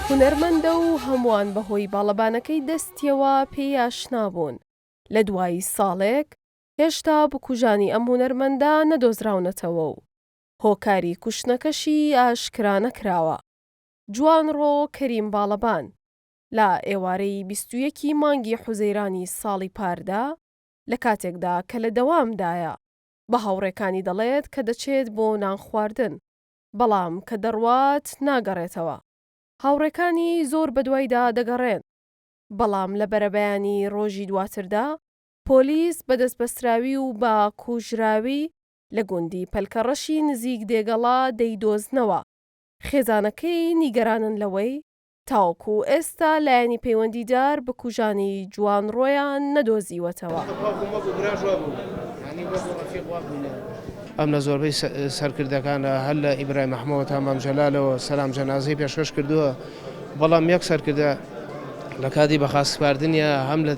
هونەرمەندە و هەمووان بەهۆی باڵەبانەکەی دەستیەوە پێی ئاشنا بوون. لە دوای ساڵێک هێشتا بکوژانی ئەم هونەرمەندە نەدۆزراونەتەوە و هۆکاری کوشتنەکەشی ئاشکرا نەکراوە. جوانڕۆ کەریم باڵەبان، لە ئێوارەی 21 ی مانگی حوزەیرانی ساڵی پاردا، لە کاتێکدا کە لە دەوامدایە، بە هاوڕێکانی دەڵێت کە دەچێت بۆ نانخواردن، بەڵام کە دەڕوات ناگەڕێتەوە. هاوڕێکانی زۆر بەدوایدا دەگەڕێن، بەڵام لە بەرەبەیانی ڕۆژی دواتردا پۆلیس بە دەستبەستراوی و بە کوژراوی لە گوندی پەلکەڕەشی نزیک دێگەڵە دەیدۆزنەوە. خێزانەکەی نیگەرانن لەوەی تاوەکو ئێستا لایەنی پەیوەندیدار بکوژانی جوانڕۆیان نەدۆزیوەتەوە. ئەم لە زۆربەی سەرکردەکانە هەر لە ئیبراهیم ئەحمەوە تا مام جەلالەوە سەلام جەنازەی پێشکەش کردووە، بەڵام یەک سەرکردە لە کاتی بەخاکسپاردنیا هەم لە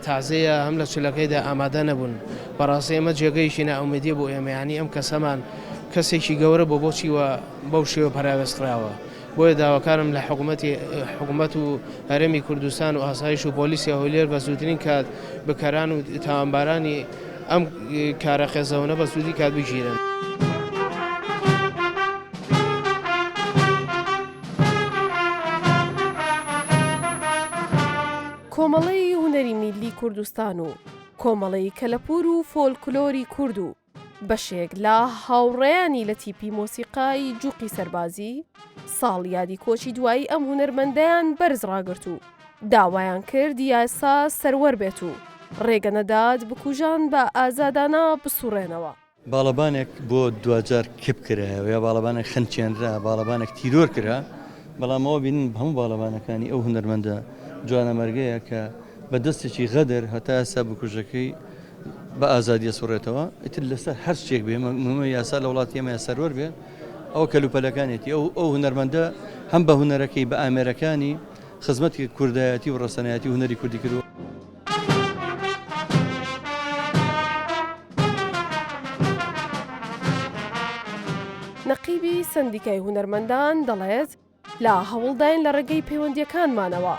تازەیە هەم لە چلەکەیدا ئامادە نەبوون. بەڕاستی ئەمە جێگەیەکی نائومێدیە بۆ ئێمە، یانی ئەم کەسەمان کەسێکی گەورە بووە بۆچی وا بەو شێوە پەراوێز خراوە؟ بۆیە داواکارم لە حکومەتی حکومەت و هەرێمی کوردستان و ئاسایش و پۆلیسی هەولێر بە زووترین کات بکەران و تاوانبارانی ئەم کارە قێزەونە بە زووترین کات بگیرن. کۆمەڵەی هونەری میللی کوردستان و کۆمەڵەی کەلەپوور و فۆلکلۆری کورد و بەشێک لە هاوڕێیانی لە تیپی مۆسیقای جوقی سەربازی، ساڵیادی کۆچی دوایی ئەم هونەرمەندەیان بەرز ڕاگرت و داوایان کرد یاسا سەروەر بێت و ڕێگە نەدات بکوژان بە ئازادانە بسوڕێنەوە. باڵەبانێک بۆ دواجار کپ کرایەوە یا باڵەبانێک خنچێنرا، باڵەبانێک تیرۆر کرا، بەڵام ئەوە بینین هەموو باڵەبانەکانی ئەو هونەرمەندە جوانەمەرگەیە کە بە دەستێکی غەدر هەتا ئێستا بکوژەکەی بە ئازادی ئەسوڕێتەوە ئیتر لەسەر هەر شتێک بێ مهمە یاسا لە وڵاتی ئێمە سەروەر بێ ئەو کەلوپەلەکانێتی ئەو ئەو هونەرمەندە هەم بە هونەرەکەی بە ئامێرەکانی خزمەتی کوردایەتی و ڕەسەنایەتی هونەری کوردی کردووە. نەقیبی سەندیکای هونەرمەندان دەڵێت، لە هەوڵداین لە ڕێگەی پەیوەندییەکانمانەوە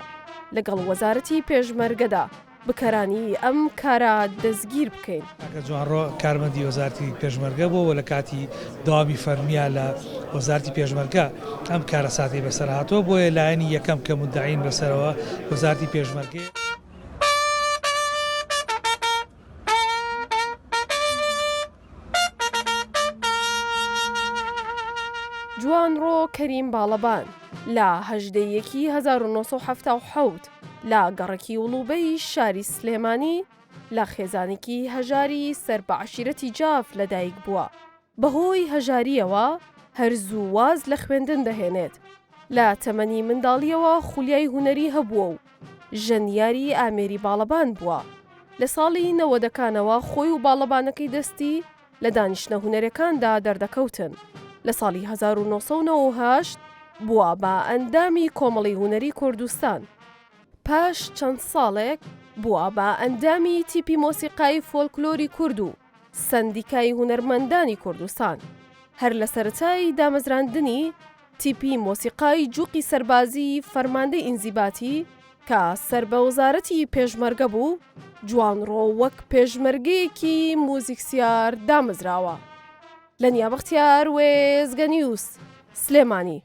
لەگەڵ وەزارەتی پێشمەرگەدا بکەرانی ئەم کارە دەستگیر بکەین. کاکە جوانڕۆ کارمەندی وەزارەتی پێشمەرگە بووە و لە کاتی دەوامی فەرمییا لە وەزارەتی پێشمەرگە ئەم کارەساتەی بەسەر هاتووە، بۆیە لایەنی یەکەم کە مودەعین بەسەرەوە وەزارەتی پێشمەرگەیە. جوانڕۆ کەریم باڵەبان لە 18 یەکی 1970 لە گەڕەکی وڵوبەی شاری سلێمانی لە خێزانێکی هەژاری سەر بە عەشیرەتی جاف لەدایک بووە. بەهۆی هەژارییەوە هەر زوو واز لە خوێندن دەهێنێت. لە تەمەنی منداڵییەوە خولیای هونەری هەبووە و ژەنیاری ئامێری باڵەبان بووە. لە ساڵی نەوەدەکانەوە خۆی و باڵەبانەکەی دەستی لە دانیشتنە هونەرەکاندا دەردەکەوتن. لە ساڵی 1998 بووە بە ئەندامی کۆمەڵەی هونەری کوردستان. پاش چەند ساڵێک بووە بە ئەندامی تیپی مۆسیقای فۆلکلۆری کورد و سەندیکای هونەرمەندانی کوردستان هەر لە سەرەتای دامەزراندنی تیپی مۆسیقای جوقی سەربازی فەرماندەی ئینزیباتی کە سەر بە وەزارەتی پێشمەرگە بوو، جوانڕۆ وەک پێشمەرگەیەکی موزیکسیار دامەزراوە. لەنیا بەختیار، وێستگە نیوز، سلێمانی.